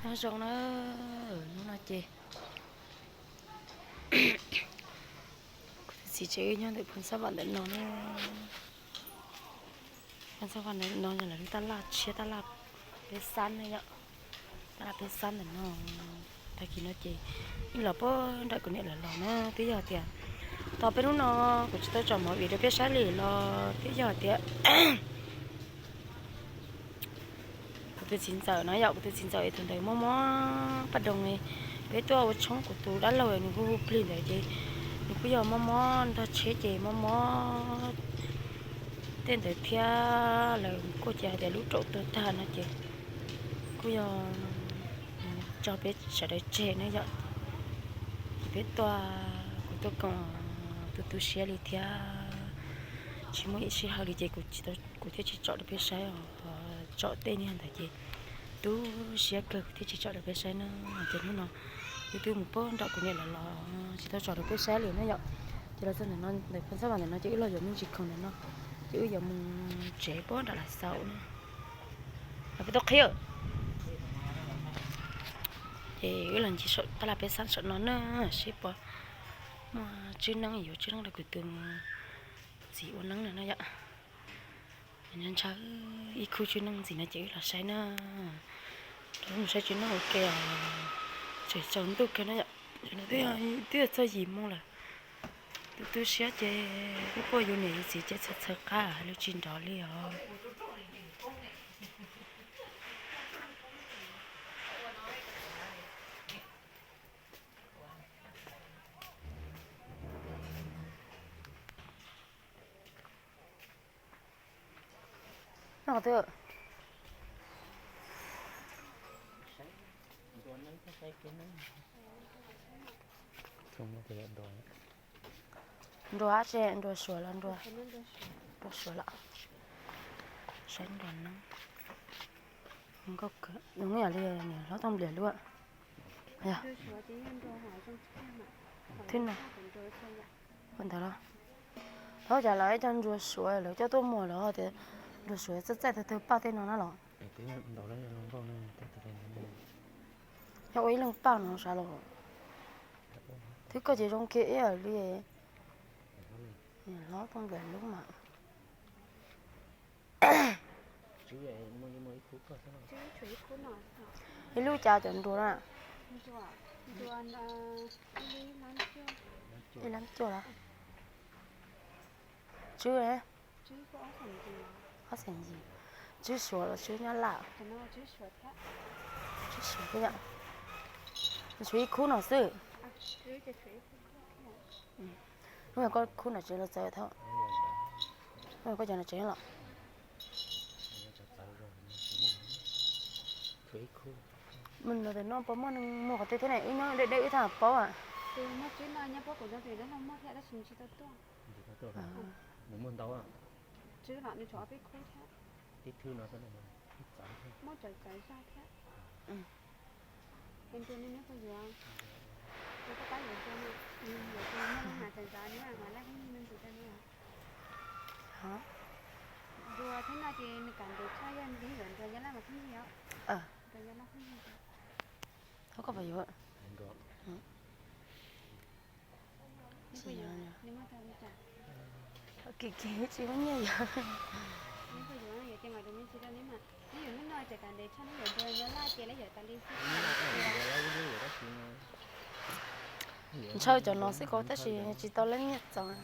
Nyob zoo na, hnub no ces kuv tus txiv tsev wb nyob ntawm Phoos Xab Vam ntawm no na. Phoos Xab Vam ntawm no yog lawv lub tab laj tshiab, tab laj peb xab na yom. Tab laj peb xab ntawm no. Tag kis no ces ib los puag nram kuv niam lawv los na, twb yog tias tau peb hnub no kuv tsis tau tsom movie rau peb saib li los twb yog tias kuv tus txiv ntxawm na yom, kuv tus txiv ntxawm thaum ntawd mob mob paj doog, peb tuaj ua tshoob kuv tus dab laug nws hu hu plig ntawd ces nws kuj yog mob mob ntog tsheb ces mob mob tej ntawd thiab lawv kuj ces hais tias lub raum tuag tag no ces kuj yog tso peb sawv daws tseg na yom. Ces peb tuaj, kuv tuaj koom tu tu siab li thiab tsis muaj ib sij hawm li ces kuv thiaj tsis tsom rau peb saib os. Tsom tej niag ntawd ces tu siab kawg kuv thiaj tsis tsom rau peb saib na. Ces hnub no wb twb mus puag nram kuv niam lawv los tsis tau tsom rau peb saib li na yom. Ces los txog ntawm no, ntawm Phoos Xab Vam ntawm no ces wb los yuav me ntsis khoom ntawm no ces wb yuav mus tsev puag nram Lav Xaus na. Los peb tuaj qhib. Ces wb los ncig saum tab laj peb xab saum no na, seb puas muaj tswb neeb, yuav tswb neeb rau kuv tus txiv ua neeb na yom. Ntshaw ib khub tswb neeb ntxiv no ces wb los saib na. Rau mus saib tswb neeb ua ke os. Tseem tsaus ntuj kawg na yom. Twb yog txog yim moo lawm. Tu tu siab ces wb kuj yuav niam yuav txiv ces txhawv txhawv qab hais lus tsis nrov li os. Noj twb. Nruas, nruas suav los nruas, nruas suav los saib nruas neeb. Nkauj kawg, zoo yam li niam hlob Tooj Nplias lub. Thwb no. Ua ntawd los, thaum cas lawv coj nruas suav lawv coj tuaj muag lawv tias nruas suav txaij txaij tawg tawg paj tej no na los. Yog ua ib leeg paj no sav los. Thwb koj ces zoo kiag ib yam li niam hlob Tooj Nplias lub mas. Ib lub cas cov nruas na? Ib lab cuaj los? Tswb, ob xeem yim. Tswb suav los tswb nyab laj? Tswb suav thiab yom. Tshuav ib khub no xwb. Lub yog koj khub no tsev los txawv thiab. Lub yog koj cov no tsev los. Mus no puas muaj neeg muag qhov twg thiab ne, wb nyob deb deb wb thiaj paub. Muaj ntau. Tswb los nws tshuav ob peb khub thiab. Muaj txawv txawv zaj thiab. Ces nruas ne neb puas yuav? Nws koj pab yuav nruas no, nws yuav tus muaj lub hnav txawv txawv neb mam laj kub nyiag me ntsis rau neb. Nruas thiab no ces nws kam ntev tshaj, yog nws yuav nruas nyab laj mas kub nyiag os. Nruas nyab laj kub nyiag. Thov koj pab yuav. Kis kis tsis muaj nyiaj yuav. Ntshaw cov no xwb ko tab sis tsis tau leej nyiaj txaus.